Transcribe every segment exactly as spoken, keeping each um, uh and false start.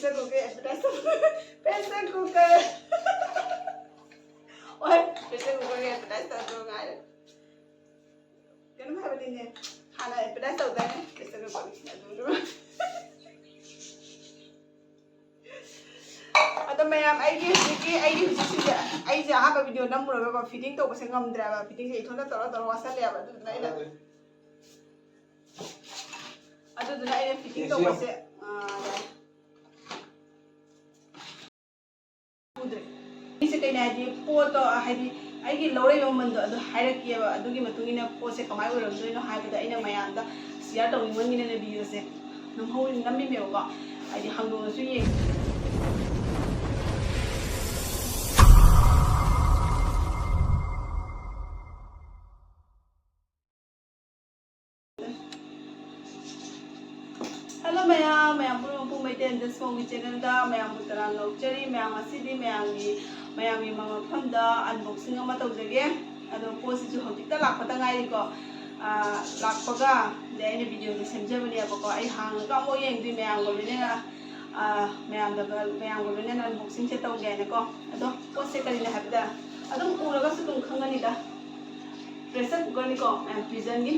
Pressure cooker advertise ꯇꯧ꯫ Pressure cooker꯫ ꯍꯣꯏ, pressure cooker ꯒꯤ advertise ꯇꯧꯗꯧ ꯉꯥꯏꯔꯦ꯫ ꯀꯩꯅꯣꯝ ꯍꯥꯏꯕꯅꯤꯅꯦ, ꯍꯥꯟꯅ advertise ꯇꯧꯗꯥꯏꯅꯦ pressure cooker ꯒꯤ? ꯑꯗꯨꯗꯨ꯫ ꯑꯗꯣ ꯃꯌꯥꯝ, ꯑꯩꯒꯤ ꯍꯧꯖꯤꯛꯀꯤ, ꯑꯩꯒꯤ ꯍꯧꯖꯤꯛꯁꯤꯡꯁꯦ, ꯑꯩꯁꯦ ꯑꯍꯥꯟꯕ video ꯅꯝꯃꯨꯔꯒꯀꯣ, fitting ꯇꯧꯕꯁꯦ ꯉꯝꯗ꯭ꯔꯦꯕ꯫ Fitting ꯁꯦ ꯏꯊꯣꯟꯗ ꯇꯧꯔ ꯇꯧꯔ ꯋꯥꯁꯜꯂꯦꯕ꯫ ꯑꯗꯨꯗꯨꯅ ꯑꯩꯅ, ꯑꯗꯨꯗꯨꯅ ꯑꯩꯅ fitting ꯇꯧꯕꯁꯦ, ꯑꯥ, ꯌꯥꯏ꯫ ꯎꯗ꯭ꯔꯦ꯫ ꯑꯩꯁꯦ ꯀꯩꯅꯣ ꯍꯥꯏꯗꯤ, ꯄꯣꯠꯇꯣ ꯍꯥꯏꯗꯤ ꯑꯩꯒꯤ ꯂꯧꯔꯛꯏꯕ ꯃꯃꯜꯗꯣ ꯑꯗꯨ ꯍꯥꯏꯔꯛꯀꯦꯕ꯫ ꯑꯗꯨꯒꯤ ꯃꯇꯨꯡ ꯏꯟꯅ ꯄꯣꯠꯁꯦ ꯀꯃꯥꯏꯅ ꯑꯣꯏꯔꯝꯗꯣꯏꯅꯣ ꯍꯥꯏꯕꯗꯣ ꯑꯩꯅ ꯃꯌꯥꯝꯗ share ꯇꯧꯅꯤꯡꯃꯟꯒꯤꯗꯅ video ꯁꯦ ꯅꯝꯍꯧꯔꯤ-, ꯅꯝꯃꯤꯃꯦꯕꯀꯣ꯫ ꯍꯥꯏꯗꯤ ꯍꯥꯡꯗꯣꯛꯑꯁꯨ ꯌꯦꯡ꯫ Hello ꯃꯌꯥꯝ, ꯃꯌꯥꯝ ꯄꯨꯝꯅꯃꯛꯄꯨ ꯃꯩꯇꯩ ꯏꯟꯗꯁ ꯃꯣꯝꯒꯤ channel ꯗ ꯃꯌꯥꯝꯕꯨ ꯇꯔꯥꯝꯅ ꯑꯣꯛꯆꯔꯤ꯫ ꯃꯌꯥꯝ, ꯉꯁꯤꯗꯤ ꯃꯌꯥꯝꯒꯤ, ꯃꯌꯥꯝꯒꯤ ꯃꯐꯝꯗ unboxing ꯑꯃ ꯇꯧꯖꯒꯦ꯫ ꯑꯗꯣ ꯄꯣꯠꯁꯤꯁꯨ ꯍꯧꯖꯤꯛꯇ ꯂꯥꯛꯄꯗ ꯉꯥꯏꯔꯤꯀꯣ꯫ ꯑꯥ, ꯂꯥꯛꯄꯒ ꯑꯗꯩ ꯑꯩꯅ video ꯗꯤ ꯁꯦꯝꯖꯕꯅꯦꯕꯀꯣ꯫ ꯑꯩ ꯍꯥꯡꯉꯒ ꯑꯃꯨꯛ ꯌꯦꯡꯗꯣꯏ ꯃꯌꯥꯝꯒ ꯂꯣꯏꯅꯅ, ꯑꯥ, ꯃꯌꯥꯝꯗ, ꯃꯌꯥꯝꯒ ꯂꯣꯏꯅꯅ unboxing ꯁꯦ ꯇꯧꯒꯦ ꯍꯥꯏꯅꯀꯣ꯫ ꯑꯗꯣ ꯄꯣꯠꯁꯦ ꯀꯔꯤꯅꯣ ꯍꯥꯏꯕꯗ, ꯑꯗꯨꯝ ꯎꯔꯒꯁꯨ ꯑꯗꯨꯝ ꯈꯪꯒꯅꯤꯗ꯫ Pressure cooker ꯅꯤꯀꯣ, ꯃꯌꯥꯝ Prison ꯒꯤ꯫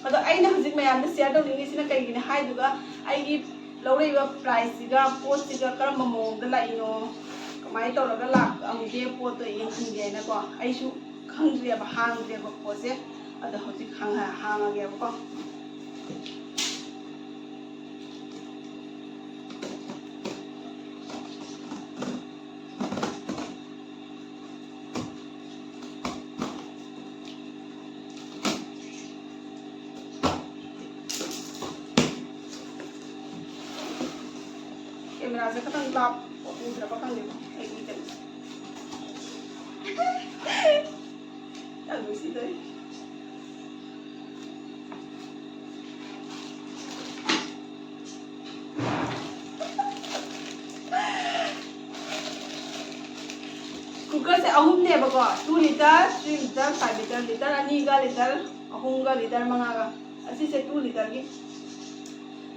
ꯑꯗꯣ ꯑꯩꯅ ꯍꯧꯖꯤꯛ ꯃꯌꯥꯝꯗ share ꯇꯧꯅꯤꯡꯉꯤꯁꯤꯅ ꯀꯩꯒꯤꯅꯣ ꯍꯥꯏꯗꯨꯒ, ꯑꯩꯒꯤ ꯂꯧꯔꯛꯏꯕ price ꯁꯤꯒ ꯄꯣꯠꯁꯤꯒ ꯀꯔꯝꯕ ꯃꯑꯣꯡꯗ ꯂꯥꯛꯏꯅꯣ, ꯀꯃꯥꯏꯅ ꯇꯧꯔꯒ ꯂꯥꯛꯑꯝꯒꯦ ꯄꯣꯠꯇꯣ ꯌꯦꯡꯍꯟꯒꯦꯅꯀꯣ꯫ ꯑꯩꯁꯨ ꯈꯪꯗ꯭ꯔꯦꯕ, ꯍꯥꯡꯗ꯭ꯔꯦꯕ ꯄꯣꯠꯁꯦ꯫ ꯑꯗꯣ ꯍꯧꯖꯤꯛ ꯍꯥꯡꯉ-, ꯍꯥꯡꯉꯒꯦꯕꯀꯣ꯫ Camera ꯁꯦ ꯈꯤꯇꯪ ꯂꯥꯞ-, ꯎꯗ꯭ꯔꯕ ꯈꯪꯗꯦꯀꯣ ꯑꯩꯒꯤ ꯀꯩꯅꯣꯁꯦ꯫ ꯌꯥꯝ ꯅꯨꯡꯁꯤꯗꯣꯏ꯫ Cooker ꯁꯦ ꯑꯍꯨꯝꯅꯦꯕꯀꯣ, two litre, three litre, five litre, litre ꯑꯅꯤꯒ litre ꯑꯍꯨꯝꯒ litre ꯃꯉꯥꯒ꯫ ꯑꯁꯤꯁꯦ two litre ꯒꯤ꯫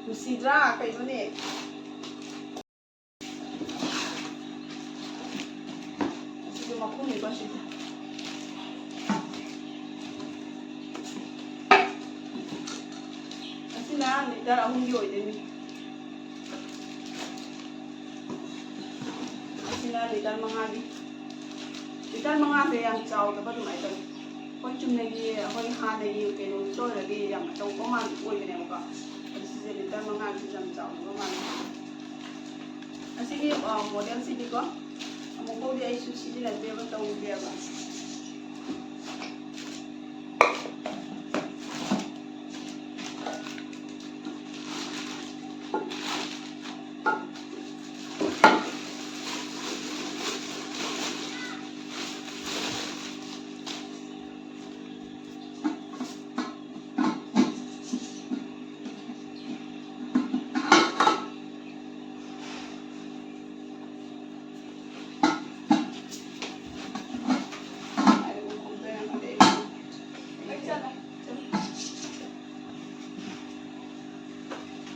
ꯅꯨꯡꯁꯤꯗ꯭ꯔꯥ? ꯀꯩꯅꯣꯅꯦ? ꯑꯁꯤꯅ ꯂꯤꯇꯔ ꯑꯍꯨꯝꯒꯤ ꯑꯣꯏꯗꯣꯏꯅꯤ꯫ ꯑꯁꯤꯅ ꯂꯤꯇꯔ ꯃꯉꯥꯒꯤ꯫ ꯂꯤꯇꯔ ꯃꯉꯥꯁꯦ ꯌꯥꯝ ꯆꯥꯎꯗꯕ ꯑꯗꯨꯃꯥꯏꯅ ꯇꯧꯋꯤ꯫ ꯑꯩꯈꯣꯏ ꯆꯨꯝꯅꯒꯤ, ꯑꯩꯈꯣꯏ ꯍꯥꯟꯅꯒꯤ ꯀꯩꯅꯣ ꯑꯣꯏꯔꯗꯤ ꯌꯥꯝ ꯑꯆꯧꯕ ꯃꯥꯟ ꯑꯣꯏꯕꯅꯦꯕꯀꯣ꯫ ꯑꯗꯨ ꯁꯤꯁꯦ ꯂꯤꯇꯔ ꯃꯉꯥꯒꯤ ꯌꯥꯝ ꯆꯥꯎꯗꯕ ꯃꯥꯜꯂꯦ꯫ ꯑꯁꯤꯒꯤ, ꯑ, ꯃꯣꯗꯦꯜꯁꯤꯗꯤꯀꯣ ꯑꯃꯨꯛꯐꯥꯎꯗꯤ ꯑꯩꯁꯨ ꯁꯤꯖꯤꯟꯅꯗ꯭ꯔꯦꯕ, ꯇꯧꯗ꯭ꯔꯦꯕ꯫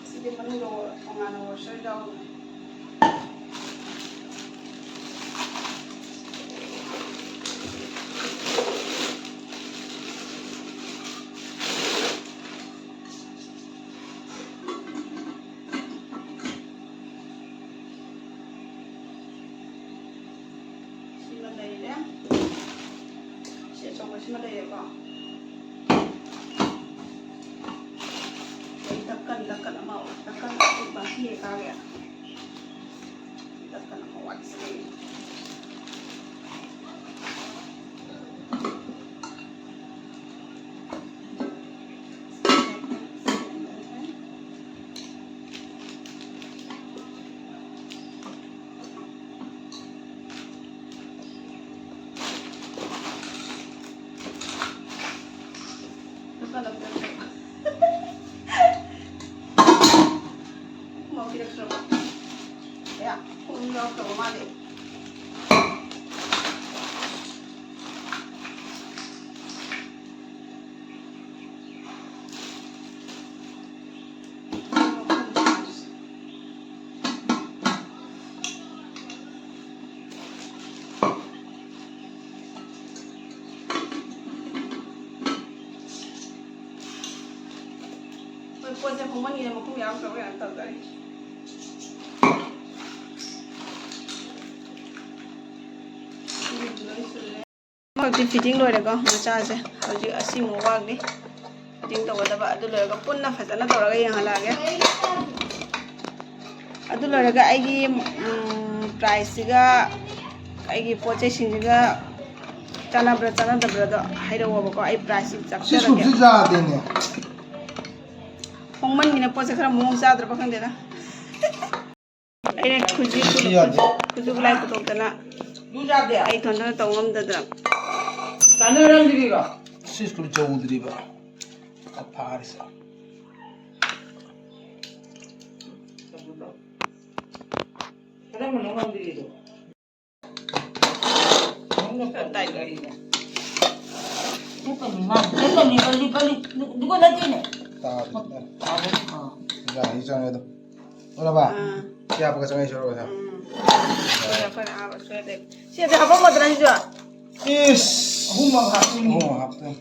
ꯁꯤꯗꯤ ꯃꯅꯨꯡꯗ ꯇꯣꯉꯥꯟꯅ washer ꯌꯥꯎꯕꯅꯦ꯫ ꯁꯤꯃ ꯂꯩꯔꯦ꯫ ꯁꯤ ꯑꯆꯧꯕꯁꯤꯃ ꯂꯩꯔꯦꯀꯣ꯫ ꯑꯩ ꯗꯛꯀꯟ, ꯗꯛꯀꯟ ꯑꯃ, ꯗꯛꯀꯟ ꯑꯄꯤꯛꯄ ꯑꯃ ꯌꯦꯛꯀꯥꯒꯦ꯫ ꯗꯛꯀꯟ ꯑꯃ ꯋꯥꯠꯁꯤꯜꯂꯦ꯫ ꯃꯣꯔꯣꯛ ꯄꯤꯔꯛꯇ꯭ꯔꯕꯣ? ꯑꯌꯥ, ꯊꯨꯝ ꯌꯥꯎꯔꯛꯇꯕ ꯃꯥꯜꯂꯦ꯫ ꯄꯣꯠꯁꯦ ꯍꯣꯡꯃꯟꯒꯤꯗꯅ ꯃꯈꯨꯝ ꯌꯥꯎꯗ꯭ꯔꯕ ꯀꯩꯅꯣꯝ ꯇꯧꯗꯣꯔꯦ꯫ ꯁꯤꯗꯤ ꯂꯣꯏ ꯁꯨꯔꯦ꯫ ꯍꯧꯖꯤꯛ fitting ꯂꯣꯏꯔꯦꯀꯣ, ꯃꯆꯥꯁꯦ꯫ ꯍꯧꯖꯤꯛ ꯑꯁꯤꯃꯨꯛ ꯋꯥꯠꯂꯤ fitting ꯇꯧꯒꯗꯕ꯫ ꯑꯗꯨ ꯂꯣꯏꯔꯒ ꯄꯨꯟꯅ ꯐꯖꯅ ꯇꯧꯔꯒ ꯌꯦꯡꯍꯜꯂꯛꯑꯒꯦ꯫ ꯑꯗꯨ ꯂꯣꯏꯔꯒ ꯑꯩꯒꯤ, ꯎꯝ, priceꯁꯤꯒ ꯑꯩꯒꯤ ꯄꯣꯠ ꯆꯩꯁꯤꯡꯁꯤꯒ ꯆꯥꯟꯅꯕ꯭ꯔꯥ ꯆꯥꯟꯅꯗꯕ꯭ꯔꯥꯗꯣ ꯍꯥꯏꯔꯛꯑꯣꯕꯀꯣ꯫ ꯑꯩ priceꯁꯤ ꯁꯤ ꯆꯞꯆꯔꯒꯦ꯫ ꯁꯨꯞꯁꯤ ꯌꯥꯗꯦꯅꯦ꯫ ꯍꯣꯡꯃꯟꯒꯤꯅ ꯄꯣꯠꯁꯦ ꯈꯔ ꯃꯑꯣꯡ ꯆꯥꯗ꯭ꯔꯕ ꯈꯪꯗꯦꯗ꯫ ꯑꯩꯅ ꯈꯨꯖꯨ ꯁꯤ ꯌꯥꯗꯦ꯫ ꯈꯨꯖꯨ ꯈꯨꯠꯂꯥꯏ ꯄꯨꯊꯣꯛꯇꯅ ꯑꯗꯨ ꯌꯥꯗꯦ꯫ ꯑꯩ ꯏꯊꯟꯇꯅ ꯇꯧ ꯉꯝꯗꯗꯅ꯫ ꯆꯥꯟꯅꯔꯝꯗ꯭ꯔꯤꯔꯣ? ꯁꯤ ꯁ꯭ꯀꯨꯜ ꯆꯧꯗ꯭ꯔꯤꯕ꯫ ꯐꯥꯔꯤꯁꯦ꯫ ꯀꯔꯝꯕꯅꯣ ꯉꯝꯗ꯭ꯔꯤꯗꯣ? ꯈꯔ ꯇꯥꯏꯠ ꯑꯣꯏ꯫ ꯂꯦꯞꯄꯅꯤ ꯃꯥ, ꯂꯦꯞꯄꯅꯤ, ꯄꯜꯂꯤ, ꯄꯜꯂꯤ꯫ ꯑꯗꯨꯒ ꯅꯠꯇꯦꯅꯦ꯫ ꯇꯥꯔꯦ, ꯇꯥꯔꯦ꯫ ꯇꯥꯔꯦ꯫ ꯑꯥ꯫ ꯌꯥꯏ, ꯆꯪꯉꯦ ꯑꯗꯣ꯫ ꯎꯔꯕ? ꯑꯥ꯫ ꯁꯤ ꯍꯥꯞꯄꯒ ꯆꯪꯉꯛꯏ ꯁꯣꯏꯔꯣꯏ, ꯍꯥ? ꯎꯝ꯫ ꯁꯣꯏꯔꯦ, ꯑꯩꯈꯣꯏꯅ ꯑꯍꯥꯟꯕ ꯁꯣꯏꯔꯦ꯫ ꯁꯤ ꯑꯗ ꯍꯥꯞꯄꯝꯃꯗ꯭ꯔꯥ ꯁꯤꯁꯨ? ꯏꯁ! ꯑꯍꯨꯝꯃꯛ ꯍꯥꯞꯇꯣꯏꯅꯤ꯫ ꯑꯍꯨꯝꯃꯛ ꯍꯥꯞꯇꯣꯏꯅꯤ꯫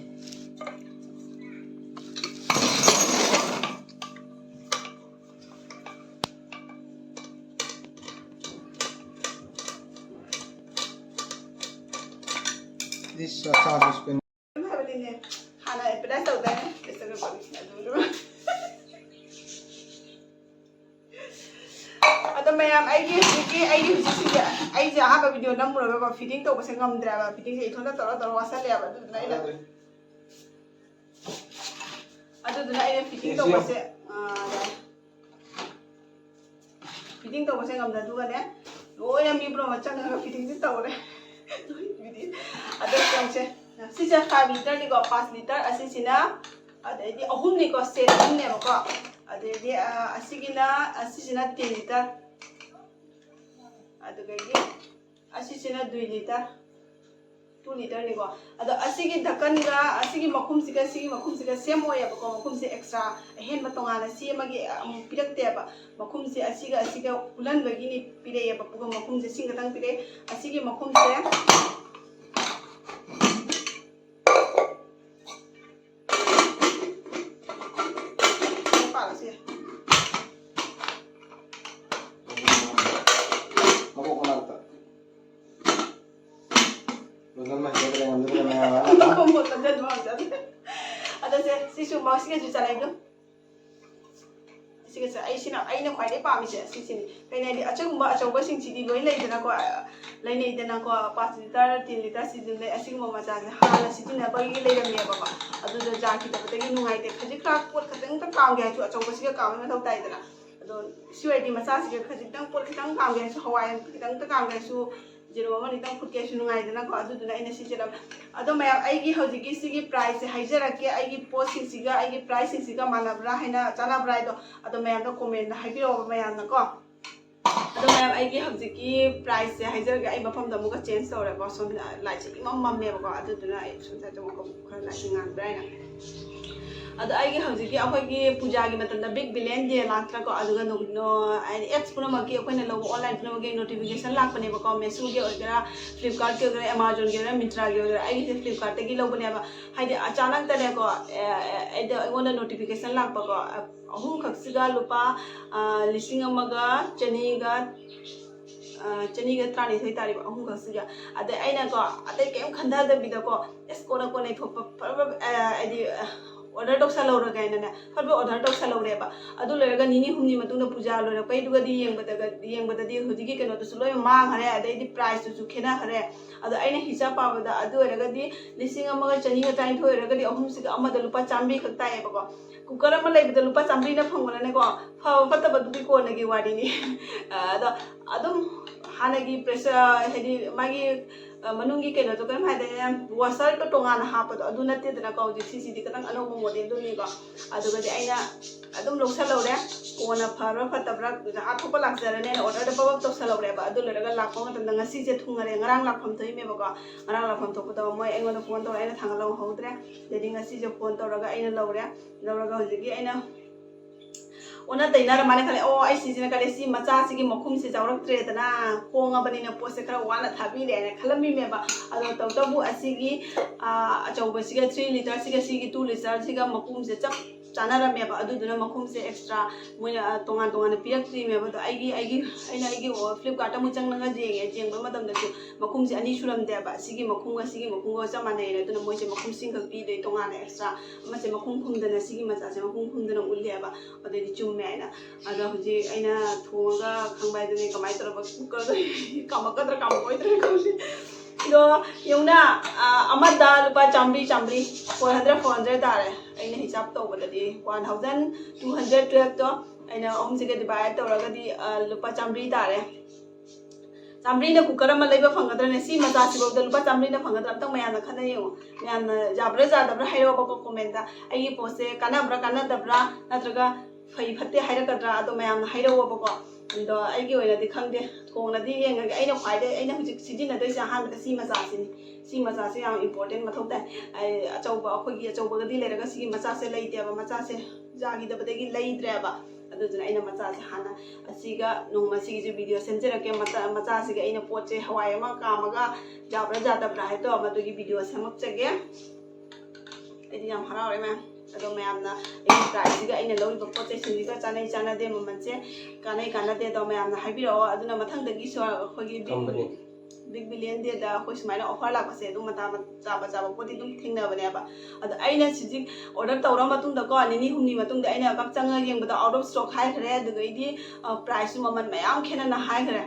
ꯗꯤꯁ ꯑꯆꯥꯔꯁꯨ ꯁꯨꯄꯦꯟ꯫ ꯍꯥꯏꯕꯅꯤꯅꯦ, ꯍꯥꯟꯅ advertise ꯇꯧꯗꯥꯏꯅꯦ? Pressure cooker ꯅꯤ꯫ ꯑꯗꯨ, ꯑꯗꯣ ꯃꯌꯥꯝ, ꯑꯩꯒꯤ ꯍꯧꯖꯤꯛꯀꯤ, ꯑꯩꯒꯤ ꯍꯧꯖꯤꯛꯁꯤꯗꯤ, ꯑꯩꯁꯦ ꯑꯍꯥꯟꯕ video ꯅꯝꯃꯨꯔꯒꯀꯣ, fitting ꯇꯧꯕꯁꯦ ꯉꯝꯗ꯭ꯔꯦꯕ꯫ Fittingꯁꯦ ꯏꯊꯟꯇ ꯇꯧꯔ ꯇꯧꯔ ꯋꯥꯁꯜꯂꯦꯕ꯫ ꯑꯗꯨꯗꯨꯅ ꯑꯩꯅ, ꯑꯗꯨꯗꯨꯅ ꯑꯩꯅ fitting ꯇꯧꯕꯁꯦ, ꯑꯥ, ꯌꯥꯔꯦ꯫ Fitting ꯇꯧꯕꯁꯦ ꯉꯝꯗ ꯑꯗꯨꯒꯅꯦ, ꯂꯣꯏꯅ ꯃꯤ ꯄꯨꯝꯅꯃꯛ ꯆꯪꯉꯒ fittingꯁꯦ ꯇꯧꯔꯦ꯫ ꯑꯗꯣ ꯌꯦꯡꯁꯦ, ꯁꯤꯁꯦ five literꯅꯤꯀꯣ, five liter, ꯑꯁꯤꯁꯤꯅ, ꯑꯗꯩꯗꯤ ꯑꯍꯨꯝꯅꯤꯀꯣ, set ꯑꯍꯨꯝꯅꯦꯕꯀꯣ꯫ ꯑꯗꯩꯗꯤ, ꯑ, ꯑꯁꯤꯒꯤꯅ, ꯑꯁꯤꯁꯤꯅ ten liter, ꯑꯗꯨꯗꯒꯤ ꯑꯁꯤꯁꯤꯅ two liter, two literꯅꯤꯀꯣ꯫ ꯑꯗꯣ ꯑꯁꯤꯒꯤ ꯙꯀꯟꯒ ꯑꯁꯤꯒꯤ ꯃꯈꯨꯝꯁꯤꯒ ꯁꯤꯒꯤ ꯃꯈꯨꯝꯁꯤꯒ same ꯑꯣꯏꯌꯦꯕꯀꯣ꯫ ꯃꯈꯨꯝꯁꯦ extra ꯑꯍꯦꯟꯕ ꯇꯣꯉꯥꯟꯅ ꯁꯦꯝꯃꯒꯤ ꯑꯃꯨꯛ ꯄꯤꯔꯛꯇꯦꯕ꯫ ꯃꯈꯨꯝꯁꯦ ꯑꯁꯤꯒ ꯑꯁꯤꯒ ꯄꯨꯜꯍꯟꯕꯒꯤꯅꯤ ꯄꯤꯔꯛꯑꯦꯕ꯫ ꯃꯈꯨꯝꯁꯦ ꯁꯤ ꯈꯛꯇꯪ ꯄꯤꯔꯛꯑꯦ꯫ ꯑꯁꯤꯒꯤ ꯃꯈꯨꯝꯁꯦ ꯁꯤꯒꯁꯨ ꯆꯥꯅꯩꯗꯣ꯫ ꯁꯤꯒꯁꯨ ꯑꯩꯁꯤꯅ, ꯑꯩꯅ ꯈ꯭ꯋꯥꯏꯗꯩ ꯄꯥꯝꯃꯤꯁꯦ ꯁꯤꯁꯤꯅꯤ꯫ ꯀꯩꯅꯣ ꯍꯥꯏꯗꯤ, ꯑꯆꯨꯝꯕ ꯑꯆꯧꯕꯁꯤꯡꯁꯤꯗꯤ ꯂꯣꯏ ꯂꯩꯗꯅꯀꯣ, ꯂꯩꯅꯩꯗꯅꯀꯣ, ꯄꯥꯆ ꯂꯤꯇꯔ, ꯇꯤꯟ ꯂꯤꯇꯔ ꯁꯤꯁꯨ ꯂꯩ꯫ ꯑꯁꯤꯒꯨꯝꯕ ꯃꯆꯥꯁꯦ ꯍꯥꯟꯅ ꯁꯤꯖꯤꯟꯅꯕꯒꯤ ꯂꯩꯔꯝꯃꯦꯕꯀꯣ, ꯑꯗꯨꯗ ꯖꯥꯈꯤꯗꯕꯗꯒꯤ ꯅꯨꯡꯉꯥꯏꯇꯦ꯫ ꯈꯖꯤꯛ ꯈꯔ ꯄꯣꯠ ꯈꯛꯇꯪꯇ ꯀꯥꯝꯒꯦ ꯍꯥꯏꯔꯁꯨ ꯑꯆꯧꯕꯁꯤꯒ ꯀꯥꯝꯕ ꯃꯊꯧ ꯇꯥꯏꯗꯅ꯫ ꯑꯗꯣ ꯁꯤ ꯑꯣꯏꯔꯗꯤ ꯃꯆꯥꯁꯤꯒ ꯈꯖꯤꯛꯇꯪ, ꯄꯣꯠ ꯈꯤꯇꯪ ꯀꯥꯝꯒꯦ ꯍꯥꯏꯔꯁꯨ, ꯍꯋꯥꯏ ꯈꯤꯇꯪꯇ ꯀꯥꯝꯒꯦ ꯍꯥꯏꯔꯁꯨ, ꯖꯦꯔꯨꯝ ꯑꯃꯅꯤꯇꯪ ꯐꯨꯠꯀꯦ ꯍꯥꯏꯔꯁꯨ ꯅꯨꯡꯉꯥꯏꯗꯅꯀꯣ꯫ ꯑꯗꯨꯗꯨꯅ ꯑꯩꯅ ꯁꯤ ꯆꯦꯜꯂꯝꯃꯦ꯫ ꯑꯗꯣ ꯃꯌꯥꯝ, ꯑꯩꯒꯤ ꯍꯧꯖꯤꯛꯀꯤ ꯁꯤꯒꯤ priceꯁꯦ ꯍꯥꯏꯖꯔꯛꯀꯦ꯫ ꯑꯩꯒꯤ ꯄꯣꯠꯁꯤꯡꯁꯤꯒ ꯑꯩꯒꯤ priceꯁꯤꯡꯁꯤꯒ ꯃꯥꯟꯅꯕ꯭ꯔꯥ ꯍꯥꯏꯅ, ꯆꯥꯟꯅꯕ꯭ꯔꯥ ꯍꯥꯏꯗꯣ, ꯑꯗꯣ ꯃꯌꯥꯝꯅ commentꯗ ꯍꯥꯏꯕꯤꯔꯛꯑꯣꯕ ꯃꯌꯥꯝꯅꯀꯣ꯫ ꯑꯗꯣ ꯃꯌꯥꯝ, ꯑꯩꯒꯤ ꯍꯧꯖꯤꯛꯀꯤ priceꯁꯦ ꯍꯥꯏꯖꯔꯒꯦ꯫ ꯑꯩ ꯃꯐꯝꯗ ꯑꯃꯨꯛꯀ change ꯇꯧꯔꯦꯀꯣ꯫ ꯁꯣꯝꯗ lightꯁꯦ ꯏꯃꯝ ꯃꯝꯃꯦꯕꯀꯣ, ꯑꯗꯨꯗꯨꯅ ꯑꯩ ꯁꯣꯝꯗ ꯑꯃꯨꯛꯀ ꯈꯔ lightꯁꯦ ꯉꯥꯟꯕ꯭ꯔꯥ ꯍꯥꯏꯅ꯫ ꯑꯗꯣ ꯑꯩꯒꯤ ꯍꯧꯖꯤꯛꯀꯤ ꯑꯩꯈꯣꯏꯒꯤ ꯄꯨꯖꯥꯒꯤ ꯃꯇꯝꯗ big billion day ꯂꯥꯛꯇ꯭ꯔꯥꯀꯣ, ꯑꯗꯨꯒ ꯅꯣ-, ꯅꯣ-, ꯍꯥꯏꯗꯤ apps ꯄꯨꯝꯅꯃꯛꯀꯤ, ꯑꯩꯈꯣꯏꯅ ꯂꯧꯕ online ꯄꯨꯝꯅꯃꯛꯀꯤ notification ꯂꯥꯛꯄꯅꯦꯕꯀꯣ, Meeshoꯒꯤ ꯑꯣꯏꯒꯦꯔꯥ, Flipkartꯀꯤ ꯑꯣꯏꯒꯦꯔꯥ, Amazonꯒꯤ ꯑꯣꯏꯒꯦꯔꯥ, Myntraꯒꯤ ꯑꯣꯏꯒꯦꯔꯥ꯫ ꯑꯩꯒꯤꯁꯦ Flipkartꯇꯒꯤ ꯂꯧꯕꯅꯦꯕ꯫ ꯍꯥꯏꯗꯤ ꯑꯆꯥꯅꯛꯇꯅꯦꯀꯣ, ꯑꯦ, ꯑꯦ, ꯑꯩꯗ, ꯑꯩꯉꯣꯟꯗ notification ꯂꯥꯛꯄꯀꯣ, ꯑ, ꯑꯍꯨꯝꯈꯛꯁꯤꯒ ꯂꯨꯄꯥ, ꯑ, ꯂꯤꯁꯤꯡ ꯑꯃꯒ ꯆꯅꯤꯒ, ꯑ, ꯆꯅꯤꯒ ꯇꯔꯥꯅꯤꯊꯣꯏ ꯇꯥꯔꯤꯕ ꯑꯍꯨꯝꯈꯛꯁꯤꯒ꯫ ꯑꯗꯩ ꯑꯩꯅꯀꯣ, ꯑꯇꯩ ꯀꯩꯝ ꯈꯟꯊꯗꯕꯤꯗꯀꯣ, ꯑꯁ, ꯀꯣꯟꯅ ꯀꯣꯟꯅ ꯊꯣꯛꯄ ꯐꯠ ꯐꯠ, ꯑ, ꯍꯥꯏꯗꯤ, ꯑ, order ꯇꯧꯁꯜꯍꯧꯔꯒꯦ ꯍꯥꯏꯅꯅꯦ, ꯐꯠ ꯐꯠ order ꯇꯧꯁꯜꯍꯧꯔꯦꯕ꯫ ꯑꯗꯨ ꯂꯣꯏꯔꯒ ꯅꯤꯅꯤ ꯍꯨꯝꯅꯤ ꯃꯇꯨꯡꯗ ꯄꯨꯖꯥ ꯂꯣꯏꯔꯛꯄꯩꯗꯨꯒꯗꯤ ꯌꯦꯡꯕꯗꯒ-, ꯌꯦꯡꯕꯗꯗꯤ ꯍꯧꯖꯤꯛꯀꯤ ꯀꯩꯅꯣꯗꯨꯁꯨ ꯂꯣꯏ ꯃꯥꯡꯈ꯭ꯔꯦ, ꯑꯗꯩꯗꯤ priceꯇꯨꯁꯨ ꯈꯦꯠꯅꯈ꯭ꯔꯦ꯫ ꯑꯗꯣ ꯑꯩꯅ ꯍꯤꯁꯥꯞ ꯄꯥꯕꯗ, ꯑꯗꯨ ꯑꯣꯏꯔꯒꯗꯤ ꯂꯤꯁꯤꯡ ꯑꯃꯒ ꯆꯅꯤꯒ ꯇꯔꯥꯅꯤꯊꯣꯏ ꯑꯣꯏꯔꯒꯗꯤ ꯑꯍꯨꯝꯁꯤꯒ ꯑꯃꯗ ꯂꯨꯄꯥ ꯆꯥꯝꯃꯔꯤ ꯈꯛ ꯇꯥꯏꯌꯦꯕꯀꯣ꯫ Cooker ꯑꯃ ꯂꯩꯕꯗ ꯂꯨꯄꯥ ꯆꯥꯝꯃꯔꯤꯅ ꯐꯪꯕꯅꯅꯦꯀꯣ, ꯐꯕ ꯐꯠꯇꯕꯗꯨꯗꯤ ꯀꯣꯟꯅꯒꯤ ꯋꯥꯔꯤꯅꯤ꯫ ꯑꯗꯣ ꯑꯗꯨꯝ ꯍꯥꯟꯅꯒꯤ pressure, ꯍꯥꯏꯗꯤ ꯃꯥꯒꯤ, ꯑ, ꯃꯅꯨꯡꯒꯤ ꯀꯩꯅꯣꯗꯣ ꯀꯔꯤꯝ ꯍꯥꯏꯗꯣꯏꯅꯣ, washerꯗꯣ ꯇꯣꯉꯥꯟꯅ ꯍꯥꯞꯄꯗꯣ ꯑꯗꯨ ꯅꯠꯇꯦꯗꯅꯀꯣ꯫ ꯍꯧꯖꯤꯛ ꯁꯤꯁꯤꯗꯤ ꯈꯤꯇꯪ ꯑꯅꯧꯕ modelꯗꯨꯅꯤꯀꯣ꯫ ꯑꯗꯨꯒꯗꯤ ꯑꯩꯅ ꯑꯗꯨꯝ ꯂꯧꯁꯜꯍꯧꯔꯦ꯫ ꯀꯣꯟꯅ ꯐꯕ꯭ꯔꯥ ꯐꯠꯇꯕ꯭ꯔꯥ, ꯑꯥ ꯊꯣꯛꯄ ꯂꯥꯛꯆꯔꯅꯦꯅ orderꯗ ꯄꯞ ꯄꯞ ꯇꯧꯁꯜꯍꯧꯔꯦꯕ꯫ ꯑꯗꯨ ꯂꯣꯏꯔꯒ ꯂꯥꯛꯄ ꯃꯇꯝꯗ ꯉꯁꯤꯁꯦ ꯊꯨꯡꯉꯔꯦ꯫ ꯉꯔꯥꯡ ꯂꯥꯛꯐꯝ ꯊꯣꯛꯏꯅꯦꯕꯀꯣ꯫ ꯉꯔꯥꯡ ꯂꯥꯛꯐꯝ ꯊꯣꯛꯄꯗꯣ ꯃꯣꯏ ꯑꯩꯉꯣꯟꯗ phone ꯇꯧꯔꯒ ꯑꯩꯅ ꯊꯥꯡꯒꯠꯍꯧꯍꯧꯗ꯭ꯔꯦ꯫ ꯑꯗꯩꯗꯤ ꯉꯁꯤꯁꯦ phone ꯇꯧꯔꯒ ꯑꯩꯅ ꯂꯧꯔꯦ꯫ ꯂꯧꯔꯒ ꯍꯧꯖꯤꯛꯀꯤ ꯑꯩꯅ ꯑꯣꯟꯅ ꯇꯩꯅꯔ ꯃꯥꯜꯂꯦ ꯈꯜꯂꯦ꯫ ꯑꯣ, ꯑꯩ ꯁꯤꯁꯤꯅ ꯈꯜꯂꯦ, ꯁꯤ ꯃꯆꯥꯁꯤꯒꯤ ꯃꯈꯨꯝꯁꯦ ꯆꯥꯎꯔꯛꯇ꯭ꯔꯦꯗꯅ, ꯍꯣꯡꯉꯕꯅꯤꯅ ꯄꯣꯠꯁꯦ ꯈꯔ ꯋꯥꯅ ꯊꯥꯕꯤꯔꯦ ꯍꯥꯏꯅ ꯈꯜꯂꯝꯃꯤꯅꯦꯕ꯫ ꯑꯗꯣ ꯇꯧꯕꯇꯕꯨ ꯑꯁꯤꯒꯤ, ꯑꯥ, ꯑꯆꯧꯕꯁꯤꯒ three litreꯁꯤꯒ ꯁꯤꯒꯤ two litreꯁꯤꯒ ꯃꯈꯨꯝꯁꯦ ꯆꯞ ꯆꯥꯅꯔꯝꯃꯦꯕ꯫ ꯑꯗꯨꯗꯨꯅ ꯃꯈꯨꯝꯁꯦ ꯑꯦꯛꯁꯇ꯭ꯔꯥ ꯃꯣꯏꯅ ꯇꯣꯉꯥꯟ ꯇꯣꯉꯥꯟꯅ ꯄꯤꯔꯛꯇ꯭ꯔꯤꯅꯦꯕ꯫ ꯑꯗꯣ ꯑꯩꯒꯤ ꯑꯩꯒꯤ ꯑꯩꯅ ꯑꯩꯒꯤ ꯐ꯭ꯂꯤꯞꯀꯥꯔꯠꯇ ꯑꯃꯨꯛ ꯆꯪꯉꯒ ꯌꯦꯡꯉꯦ꯫ ꯌꯦꯡꯕ ꯃꯇꯝꯗꯁꯨ ꯃꯈꯨꯝꯁꯦ ꯑꯅꯤ ꯁꯨꯔꯝꯗꯦꯕ꯫ ꯁꯤꯒꯤ ꯃꯈꯨꯝꯒ ꯁꯤꯒꯤ ꯃꯈꯨꯝꯒ ꯆꯞ ꯃꯥꯟꯅꯩꯅ꯫ ꯑꯗꯨꯅ ꯃꯣꯏꯁꯦ ꯃꯈꯨꯝꯁꯤꯡꯈꯛ ꯄꯤꯗꯣꯏ ꯇꯣꯉꯥꯟꯅ ꯑꯦꯛꯁꯇ꯭ꯔꯥ꯫ ꯑꯃꯁꯦ ꯃꯈꯨꯝ ꯈꯨꯝꯗꯅ ꯁꯤꯒꯤ ꯃꯆꯥꯁꯦ ꯃꯈꯨꯝ ꯈꯨꯝꯗꯅ ꯎꯠꯂꯦꯕ꯫ ꯑꯗꯩꯗꯤ ꯆꯨꯝꯃꯦ ꯍꯥꯏꯅ꯫ ꯑꯗꯣ ꯍꯧꯖꯤꯛ ꯑꯩꯅ ꯊꯣꯡꯉꯒ ꯈꯪꯕ ꯍꯥꯏꯗꯨꯅꯤ ꯀꯃꯥꯏꯅ ꯇꯧꯔꯒ ꯀꯨꯀꯔꯗ ꯀꯥꯝꯃꯛꯀꯗ꯭ꯔꯥ ꯀꯥꯝꯃꯛꯑꯣꯏꯗ꯭ꯔꯥ ꯈꯪꯗꯦ꯫ ꯑꯗꯣ ꯌꯦꯡꯉꯨꯅ, ꯑꯃꯗ ꯂꯨꯄꯥ ꯆꯥꯝꯃꯔꯤ, ꯆꯥꯝꯃꯔꯤ, four hundred, four hundred ꯇꯥꯔꯦ꯫ ꯑꯩꯅ ꯍꯤꯁꯥꯞ ꯇꯧꯕꯗꯗꯤ one thousand two hundred twelve ꯇꯣ ꯑꯩꯅ ꯑꯍꯨꯝꯁꯤꯒ divide ꯇꯧꯔꯒꯗꯤ ꯂꯨꯄꯥ ꯆꯥꯝꯃꯔꯤ ꯇꯥꯔꯦ꯫ ꯆꯥꯝꯃꯔꯤꯅ ꯀꯨꯀꯔ ꯑꯃ ꯂꯩꯕ ꯐꯪꯒꯗ꯭ꯔꯅꯦ? ꯁꯤ ꯃꯆꯥꯁꯤꯐꯥꯎꯗ ꯂꯨꯄꯥ ꯆꯥꯝꯃꯔꯤꯅ ꯐꯪꯒꯗ꯭ꯔꯥ? ꯑꯝꯇꯪ ꯃꯌꯥꯝꯅ ꯈꯟꯅ ꯌꯦꯡꯉꯣ꯫ ꯃꯌꯥꯝꯅ ꯌꯥꯕ꯭ꯔꯥ ꯌꯥꯗꯕ꯭ꯔꯥ ꯍꯥꯏꯔꯛꯑꯣꯕꯀꯣ comment ꯇ꯫ ꯑꯩꯒꯤ ꯄꯣꯠꯁꯦ ꯀꯥꯟꯅꯕ꯭ꯔꯥ ꯀꯥꯟꯅꯗꯕ꯭ꯔꯥ, ꯅꯠꯇ꯭ꯔꯒ ꯐꯩ ꯐꯠꯇꯦ ꯍꯥꯏꯔꯛꯀꯗ꯭ꯔꯥ? ꯑꯗꯣ ꯃꯌꯥꯝꯅ ꯍꯥꯏꯔꯛꯑꯣꯕꯀꯣ꯫ ꯑꯗꯣ ꯑꯩꯒꯤ ꯑꯣꯏꯅꯗꯤ ꯈꯪꯗꯦ, ꯊꯣꯡꯅꯗꯤ ꯌꯦꯡꯉꯒꯦ꯫ ꯑꯩꯅ ꯈ꯭ꯋꯥꯏꯗꯩ ꯑꯩꯅ ꯍꯧꯖꯤꯛ ꯁꯤꯖꯤꯟꯅꯗꯣꯏꯁꯦ ꯑꯍꯥꯟꯕꯗ ꯁꯤ ꯃꯆꯥꯁꯤꯅꯤ꯫ ꯁꯤ ꯃꯆꯥꯁꯦ ꯌꯥꯝ important ꯃꯊꯧ ꯇꯥꯏ꯫ ꯑꯩ ꯑꯆꯧꯕ, ꯑꯩꯈꯣꯏꯒꯤ ꯑꯆꯧꯕꯒꯗꯤ ꯂꯩꯔꯒ ꯁꯤꯒꯤ ꯃꯆꯥꯁꯦ ꯂꯩꯇꯦꯕ꯫ ꯃꯆꯥꯁꯦ ꯌꯥꯈꯤꯗꯕꯗꯒꯤ ꯂꯩꯗ꯭ꯔꯦꯕ꯫ ꯑꯗꯨꯗꯨꯅ ꯑꯩꯅ ꯃꯆꯥꯁꯦ ꯍꯥꯟꯅ ꯑꯁꯤꯒ ꯅꯣꯡꯃ ꯁꯤꯒꯤꯁꯨ video ꯁꯦꯝꯖꯔꯛꯀꯦ꯫ ꯃꯆꯥ ꯃꯆꯥꯁꯤꯒ ꯑꯩꯅ ꯄꯣꯠꯁꯦ ꯍꯋꯥꯏ ꯑꯃ ꯀꯥꯝꯃꯒ ꯌꯥꯕ꯭ꯔꯥ ꯌꯥꯗꯕ꯭ꯔꯥ ꯍꯥꯏꯗꯣ ꯃꯗꯨꯒꯤ video ꯁꯦꯝꯃꯛꯆꯒꯦ꯫ ꯑꯩꯗꯤ ꯌꯥꯝ ꯍꯔꯥꯎꯔꯦ ꯃꯌꯥꯝ꯫ ꯑꯗꯣ ꯃꯌꯥꯝꯅ ꯑꯩꯒꯤ price ꯁꯤꯒ ꯑꯩꯅ ꯂꯧꯔꯤꯕ ꯄꯣꯠ ꯆꯩꯁꯤꯡꯁꯤꯒ ꯆꯥꯅꯩ ꯆꯥꯅꯗꯦ, ꯃꯃꯜꯁꯦ ꯀꯥꯟꯅꯩ ꯀꯥꯟꯅꯗꯦ ꯑꯗꯣ ꯃꯌꯥꯝꯅ ꯍꯥꯏꯕꯤꯔꯛꯑꯣ꯫ ꯑꯗꯨꯅ ꯃꯊꯪꯗꯒꯤꯁꯨ ꯑꯩꯈꯣꯏꯒꯤ big, company, big billion day ꯗ ꯑꯩꯈꯣꯏ ꯁꯨꯃꯥꯏꯅ offer ꯂꯥꯛꯄꯁꯦ ꯑꯗꯨꯝ ꯃꯇꯥ ꯆꯥꯕ ꯆꯥꯕ ꯄꯣꯠꯇꯤ ꯑꯗꯨꯝ ꯊꯦꯡꯅꯕꯅꯦꯕ꯫ ꯑꯗꯣ ꯑꯩꯅ ꯁꯤꯖꯤ order ꯇꯧꯔ ꯃꯇꯨꯡꯗꯀꯣ, ꯅꯤꯅꯤ ꯍꯨꯝꯅꯤ ꯃꯇꯨꯡꯗ ꯑꯩꯅ ꯀꯛ ꯆꯪꯉꯒ ꯌꯦꯡꯕꯗ out of stock ꯍꯥꯏꯈ꯭ꯔꯦ꯫ ꯑꯗꯨꯗꯩꯗꯤ price ꯁꯨ ꯃꯃꯜ ꯃꯌꯥꯝ ꯈꯦꯠꯅꯅ ꯍꯥꯏꯈ꯭ꯔꯦ꯫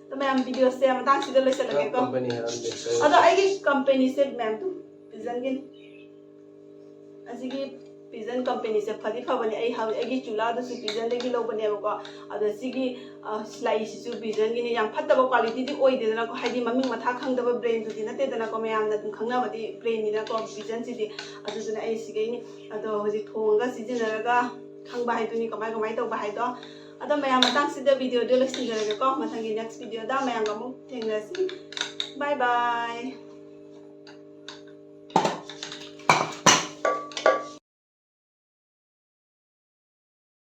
ꯑꯗꯣ ꯃꯌꯥꯝ, video ꯁꯦ ꯃꯇꯥꯡꯁꯤꯗ ꯂꯣꯏꯁꯤꯜꯂꯒꯦꯀꯣ꯫ Company ꯍꯥꯏꯔꯝꯗꯦ꯫ ꯑꯗꯣ ꯑꯩꯒꯤ company ꯁꯦ ꯃꯌꯥꯝ ꯑꯗꯨꯝ Pigeon ꯒꯤꯅꯤ꯫ ꯑꯁꯤꯒꯤ Pigeon company ꯁꯦ ꯐꯗꯤ ꯐꯕꯅꯦ꯫ ꯑꯩ ꯍꯧ-, ꯑꯩꯒꯤ ꯆꯨꯂꯥꯗꯨꯁꯨ Pigeon ꯗꯒꯤ ꯂꯧꯕꯅꯦꯕꯀꯣ꯫ ꯑꯗꯣ ꯁꯤꯒꯤ, ꯑ, ꯂꯩꯁꯤꯁꯨ Pigeon ꯒꯤꯅꯤ꯫ ꯌꯥꯝ ꯐꯠꯇꯕ quality ꯗꯤ ꯑꯣꯏꯗꯦꯗꯅꯀꯣ, ꯍꯥꯏꯗꯤ ꯃꯃꯤꯡ ꯃꯊꯥ ꯈꯪꯗꯕ brand ꯗꯨꯗꯤ ꯅꯠꯇꯦꯗꯅꯀꯣ, ꯃꯌꯥꯝꯅ ꯑꯗꯨꯝ ꯈꯪꯅꯕꯗꯤ brand ꯅꯤꯅꯀꯣ Pigeon ꯁꯤꯗꯤ꯫ ꯑꯗꯨꯗꯨꯅ ꯑꯩ ꯁꯤꯈꯩꯅꯤ꯫ ꯑꯗꯣ ꯍꯧꯖꯤꯛ ꯊꯣꯡꯉꯒ ꯁꯤꯖꯤꯟꯅꯔꯒ ꯈꯪꯕ ꯍꯥꯏꯗꯨꯅꯤ, ꯀꯃꯥꯏ ꯀꯃꯥꯏ ꯇꯧꯕ ꯍꯥꯏꯗꯣ꯫ ꯑꯗꯣ ꯃꯌꯥꯝ, ꯃꯇꯥꯡꯁꯤꯗ video ꯗꯣ ꯂꯣꯏꯁꯤꯟꯖꯔꯒꯦꯀꯣ꯫ ꯃꯊꯪꯒꯤ next video ꯗ ꯃꯌꯥꯝꯒ ꯑꯃꯨꯛ ꯊꯦꯡꯅꯔꯁꯤ꯫ Bye bye꯫